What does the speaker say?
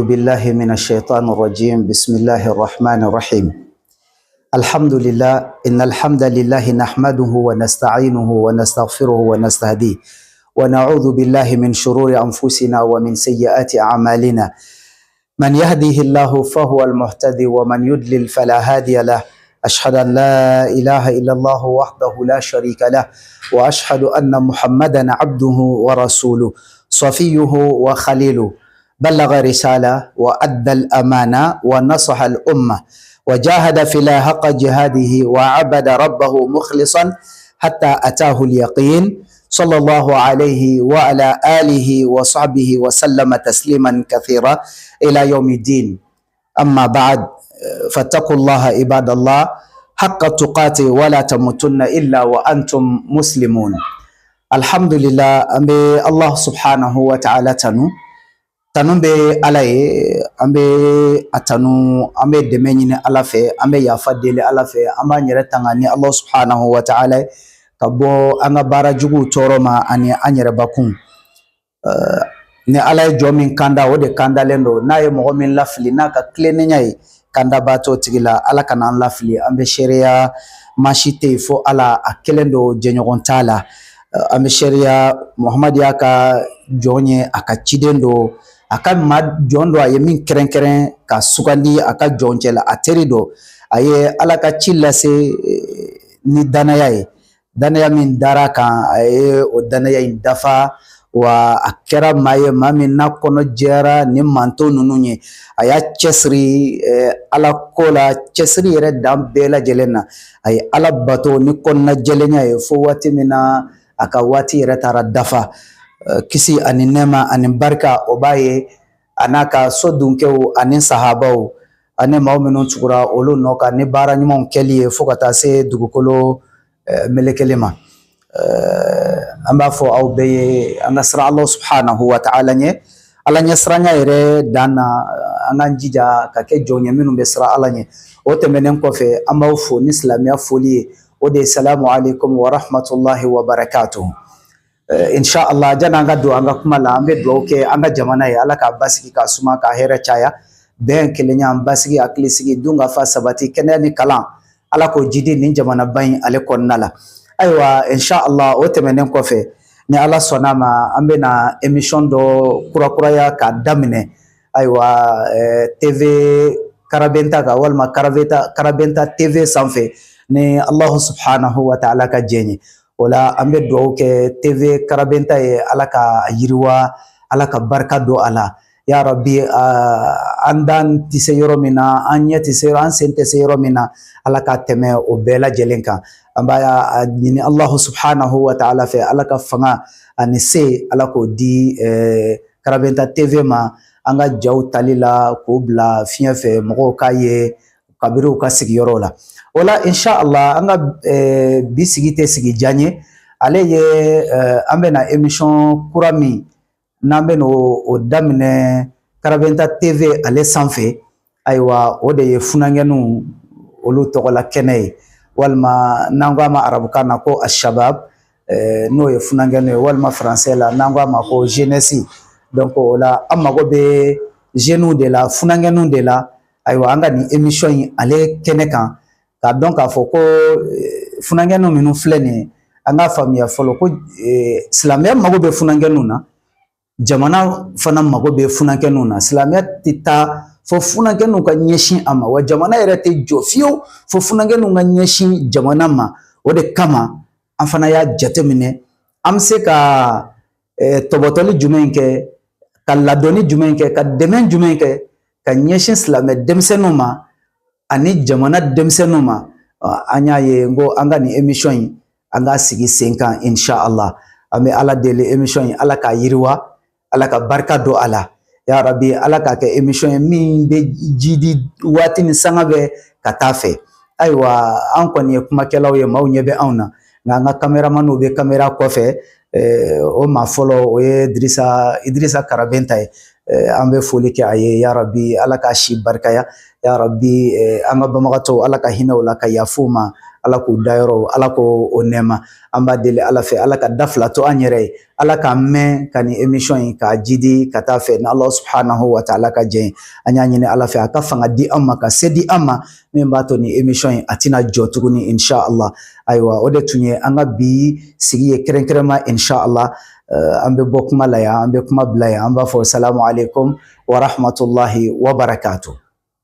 بالله من الشيطان الرجيم. بسم الله الرحمن الرحيم. الحمد لله، إن الحمد لله نحمده ونستعينه ونستغفره ونستهديه، ونعوذ بالله من شرور أنفسنا ومن سيئات أعمالنا. من يهده الله فهو المهتدي، ومن يضلل فلا هادي له. أشهد أن لا إله إلا الله وحده لا شريك له، وأشهد أن محمدا عبده ورسوله، صفيه وخليله، بلغ رسالة وأدى الأمانة ونصح الأمة، وجاهد في الله حق جهاده، وعبد ربه مخلصا حتى أتاه اليقين. صلى الله عليه وعلى آله وصحبه وسلم تسليما كثيرا إلى يوم الدين. أما بعد، فاتقوا الله عباد الله حق تقاته، ولا تموتن إلا وأنتم مسلمون. الحمد لله، an bɛ Allah سبحانه وتعالى tanu. Tanu bɛ Ala ye, an bɛ a tanu, an bɛ dɛmɛ ɲini Ala fɛ, an bɛ yafa deli Ala fɛ, an b'an yɛrɛ tanga ni Allah سبحانه وتعالى ka bɔ an ka baara juguw tɔɔrɔ ma ani an yɛrɛbakun. Ni Ala ye jɔn min kanda, o de kandalen don. N'a ye mɔgɔ min lafili n'a ka tilennenya ye, kandaba t'o tigi la. Ala kana an lafili. An bɛ seereya maa si tɛ yen fo Ala, a kelen don, jɛɲɔgɔn t'a la. An bɛ seereya Muhamadu y'a ka jɔn ye, a ka ciden don, a ka maa jɔn don a ye min kɛrɛnkɛrɛn ka sugandi a ka jɔn cɛ la, a teri don. A ye Ala ka ci lase ni danaya ye, danaya min dara kan, a ye o danaya in dafa. Wa a kɛra maa ye, maa min n'a kɔnɔ jɛra ni manto ninnu ye. A y'a cɛsiri Ala ko la, cɛsiri yɛrɛ dan bɛɛ lajɛlen na. A ye Ala bato ni kɔnɔna jɛlenya ye fo waati min na a ka waati yɛrɛ taara dafa. Kisi ani nɛɛma ani barika, o b'a ye a n'a ka so dunkɛw ani sahabaw ani maaw minnu tugura olu nɔ kan ni baara ɲumanw kɛli ye, fo ka taa se dugukolo melekelen ma. An b'a fɔ aw bɛɛ ye, an ka siran Allah سبحانه وتعالى ɲɛ. Ala ɲɛsiranya yɛrɛ dan na, an k'an jija ka kɛ jɔn ye minnu bɛ siran Ala ɲɛ. O tɛmɛnen kɔfɛ, an b'aw fo ni silamɛya foli ye, o de ye سلام عليكم ورحمة الله وبركاته. إن شاء الله, janni an ka don an ka kuma la, an bɛ dugawu kɛ an ka jamana ye, Ala k'a basigi, k'a suma, k'a hɛrɛ caya, bɛn, kelenya, basigi, hakilisigi, dun ka fa sabati, kɛnɛya ni kalan, Ala k'o jidi nin jamanaba in ale kɔnɔna la. Ayiwa, إن شاء الله, o tɛmɛnen kɔfɛ, ni Ala sɔnna ma, an bɛna émission dɔ kurakuraya k'a daminɛ, ayiwa, TV Karabenta kan, walima Karabenta TV sanfɛ, ni Allah سبحانه وتعالى ka jɛn ye. O la, an bɛ dugawu kɛ TV Karabenta ye, Ala ka yiriwa, Ala ka barika don a la. يا ربي, an dan tɛ se yɔrɔ min na, an ɲɛ tɛ se yɔrɔ, an sen tɛ se yɔrɔ min na, Ala ka tɛmɛ o bɛɛ lajɛlen kan. An b'a ɲini Allah سبحانه وتعالى fɛ, Ala ka fanga ani se, Ala k'o di Karabenta TV ma, an ka jaw tali la k'o bila fiɲɛ fɛ, mɔgɔw k'a ye kabiri u ka sigiyɔrɔ la. O la, إن شاء الله, an ka bi sigi tɛ sigi diya ye. Ale ye an bɛna émission kura min n'an bɛ n'o daminɛ Karabenta TV ale sanfɛ, ayiwa, o de ye funankɛninw olu tɔgɔla kɛnɛ ye, walima n'an ko a ma arabukan na ko الشباب, n'o ye funankɛninw ye, walima français la n'an ko a ma ko jeunesse. Donc o la, an mago bɛ jeunes de la, funankɛninw de la. Ayiwa, an ka nin émission in ale kɛnɛ kan, k'a dɔn k'a fɔ ko funankɛninw minnu filɛ nin ye, an k'a faamuya fɔlɔ ko silamɛya mago bɛ funankɛninw na, jamana fana mago bɛ funankɛninw na. Silamɛya tɛ taa fo funankɛninw ka ɲɛsin a ma, wa jamana yɛrɛ tɛ jɔ fiyewu fo funankɛninw ka ɲɛsin jamana ma. O de kama, an fana y'a jateminɛ, an bɛ se ka tɔbɔtɔli jumɛn kɛ, ka ladɔnni jumɛn kɛ, ka dɛmɛ jumɛn kɛ ka ɲɛsin silamɛ denmisɛnninw ma ani jamana denmisɛnninw ma. An y'a ye n ko an ka nin émission in, an k'a sigi sen kan. إن شاء الله, an bɛ Ala deli, émission in, Ala k'a yiriwa, Ala ka barika don a la. يا ربي, Ala k'a kɛ émission ye min bɛ jidi waati ni sanga bɛ ka taa fɛ. Ayiwa, an kɔni ye kumakɛlaw ye, maaw ɲɛ bɛ anw na, nka an ka caméramanw bɛ caméra kɔfɛ. O maa fɔlɔ, o ye Idirisa Karabenta ye. An bɛ foli kɛ a ye. يا ربي, Ala k'a si barikaya. يا ربي, an ka banbagatɔw, Ala ka hinɛ u la ka yafa u ma. Ala k'u dayɔrɔ, Ala k'o o nɛɛma. An b'a deli Ala fɛ, Ala ka da fila to an yɛrɛ ye, Ala k'an mɛn ka nin émission in k'a jidi ka taa fɛ ni Ala subhanahu wa ta'ala ka jɛn. An y'a ɲini Ala fɛ, a ka fanga di an ma, ka se di an ma, min b'a to nin émission in a tɛna jɔ tuguni, insha Allah. Ayiwa, o de tun ye an ka bi sigi ye kɛrɛnkɛrɛnma, insha Allah. An bɛ bɔ kuma la yan, an bɛ kuma bila yan. An b'a fɔ salamu alaikum wa rahmatullahi wa barakatuh.